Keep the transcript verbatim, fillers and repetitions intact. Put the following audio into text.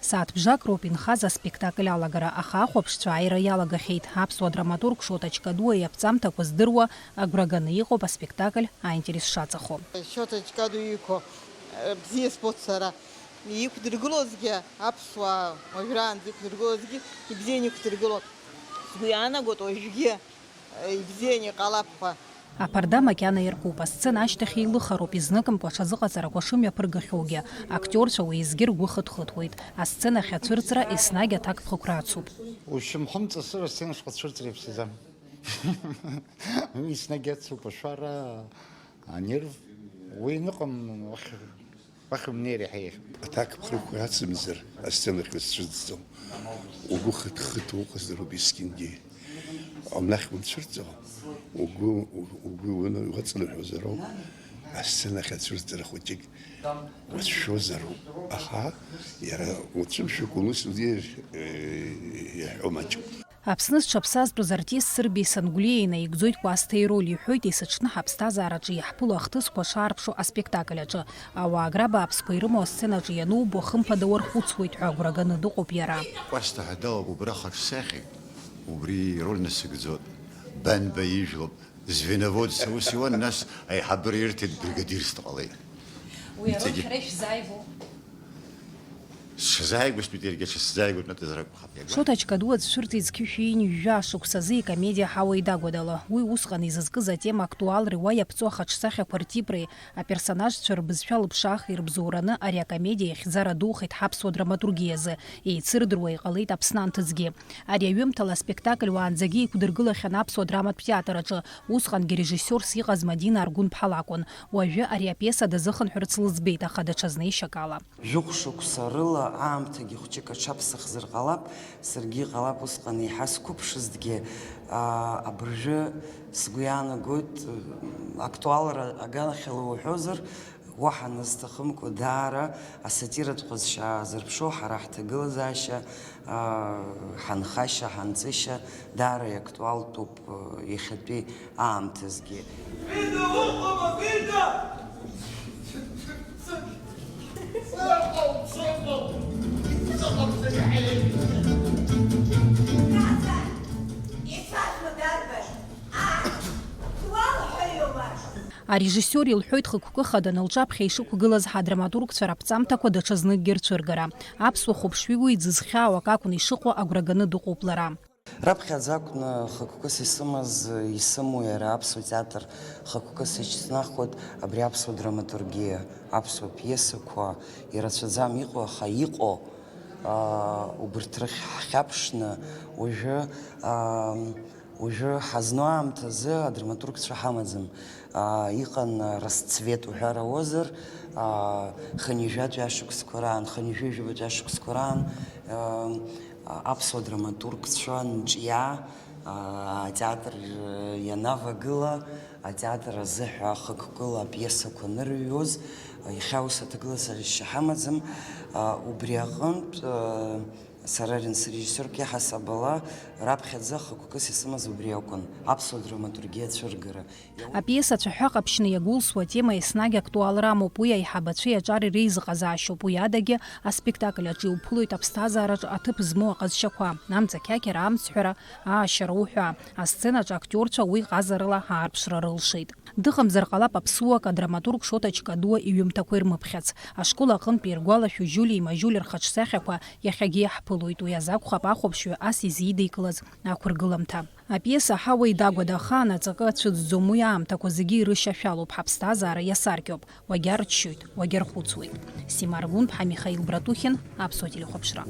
Сааҭ бжак роуп инхаз аспектакль алагара, аха ахәаԥшцәа ааира иалагахьеит. Аԥсуа драматург Шоҭа Чкадуа иаԥҵамҭақәа здыруа, агәра ганы иҟоуп аспектакль аинтерес шаҵахо. Шоҭа Чкадуа ииқәо, э, бзиа збоит сара. Иқәдыргылозгьы, аԥсуаа уажәраанӡа иқәдыргылозгьы ибзианы иқәдыргылон. Сгәы иаанагоит уажәгьы, э, ибзианы иҟалап ҳәа. Аԥарда макьана иаркуп, асцена ашьҭахь еилыхароуп, изныкымкәа аҽазыҟаҵарақәа шымҩаԥыргахьоугьы. Актиорцәа уеизгьы ргәы хыҭ-хыҭуеит. Асценахь ацәырҵра еснагь аҭакԥхықәра ацуп. Ушьамхымҵасыр асценашҟа ацәырҵра иаԥсаӡам. Уи еснагь ацуп, ашәара, анерв, уи аныҟам, уахь, уахь умнеир иаҳа еиӷьуп. Аҭакԥхықәра ацымзар, асценахь уцәыӡӡом. Угәы хыҭ-хыҭуа уҟазароуп есқьынгьы. Анахь уанцәырҵуа, угәы, угәы уны-, уаҵныҳәозароуп, асценахь ацәырҵра хәыҷык уацәшәозароуп. Аха иара уцәымшәакәа ус уӡеир, э, иаҳәо маҷуп. Аԥсны зҽаԥсазтәыз артист Сырбеи Сангәлиа инаигӡоит Кәасҭа ироль, иҳәоит, есыҽны ҳаԥсҭазаараҿы иаҳԥыло ахҭысқәа шаарԥшу аспектакль аҿы. Ауаагра бааԥсқәа ирымоу асценаҿы ианубо, хымԥада уархәыцуеит ҳәа агәра ганы дыҟоуп иара. Кәасҭа ҳәа далоуп убра хаҿсахьак, убри ироль насыгӡоит. Банба ижәлоуп, звеноводс аус иуан, нас аиҳабыра ирҭеит, бригадирс дҟалеит. Уи ароль Иҵегьы. Шәара ишәзааигәоу? Сшазааигәастәит, иаргьы аҽысзааигәатәны дызракәхап. Шоҭа Чкадуа дцәырҵит зқьышәи ҩажәа шықәсазы икомедиа Ҳауеи дагәадала. Уи усҟан изызкыз атема актуалреи уа иаԥҵоу ахаҿсахьақәа ртиптәи аперсонажцәа рбызшәа лыԥшааха ирыбзоураны ари акомедиа ихьӡара духеит ҳаԥсуа драматургиазы, еицырдыруа иҟалеит Аԥсны анҭыҵгьы. Ари аҩымҭала аспектакль уаанӡагьы иқәдыргылахьан аԥсуа драматә театр аҿы, усҟангьы режиссиорс иҟаз Мадина Аргәынԥҳа лакәын. Уажәы ари апиеса дазыхынҳәырц лыӡбеит, аха даҽазнеишьак ала. Жәохә шықәса рыла аамҭагьы хәҷык аҽаԥсахзар ҟалап, саргьы иҟалап усҟан еиҳа сқәыԥшызҭгьы, аа, абыржәы сгәы иаанагоит, актуалра аганахьала уҳәозар, уаҳа назҭахымкәа даара асатиратә ҟазшьа аазырԥшуа ҳара ҳҭагылазаашьа, аа, ҳанхашьа, ҳанҵышьа даара иактуалтәуп, иахьатәи аамҭазгьы. Фрида, уҟоума, Фрида? Ицазма дарбан? Аҳ, дуалҳәаҩума? Арежиссиор илҳәоит хықәкы хаданы лҿаԥхьа ишықәгылаз ҳадраматургцәа раԥҵамҭақәа даҽазныкгьы рцәыргара. Аԥсуа хәаԥшҩы уи дзызхьаау акакәны ишыҟоу агәра ганы дыҟоуп лара. Раԥхьаӡа акәны хықәкыс исымаз, исымоу иара аԥсуа театр хықәкыс ишьҭнахуеит абри аԥсуа драматургиа, аԥсуа пиесақәа ирацәаӡам иҟоу, аха иҟоу, аа, убырҭ рахь ҳхьаԥшны уажәы, аа, уажәы ҳазну аамҭазы адраматургцәа ҳамаӡам. Аа, иҟан расцвет уҳәар ауазар, аа, хынҩажәатәи ашықәсқәа раан, хынҩажәижәабатәи ашықәсқәа раан, аа, аԥсуа драматургцәа нҿиа, аа, атеатр ианавагыла, атеатр азыҳәа хықәкыла апиесақәа анырыҩуаз, иахьа ус аҭагылазаашьа ҳамаӡам, аа, убри аҟынтә, аа, сара рен-, срежиссиорк иаҳасаб ала раԥхьаӡа хықәкыс исымаз убри акәын, аԥсуа драматургиа ацәыргара. Апиеса цәаҳәа ҟаԥшьны иагәылсуа атема еснагь актуалра амоуп, уи аиҳабацәеи аҿари реизыҟазаашьоуп, уи адагьы аспектакль аҿы иуԥылоит аԥсҭазаараҿы аҭыԥ змоу аҟазшьақәа, амца қьақьара, амцҳәара, аашьара уҳәа. Асценаҿы актиорцәа уи ҟазарала аарԥшра рылшеит. Дыҟамзар ҟалап аԥсуак адраматург Шоҭа Чкадуа иҩымҭақәа ирмыԥхьац. Ашкол аҟынтәи иргәалашәо Жьулиеи Мажьули рхаҿсахьақәа иахьагьы иаҳԥылоит, уи азакәхап ахәаԥшҩы ас изидикылаз ақәыргыламҭа. Апиеса Ҳауеи Дагәада ахаан аҵакы ацәыӡӡом, уи аамҭақәа зегьы ирышьашәалоуп, ҳаԥсҭазаара иасаркьоуп, уагьарччоит, уагьархәыцуеит. Сима Аргәынԥҳа, Михаил Братухин, Аԥсуа телехәаԥшра.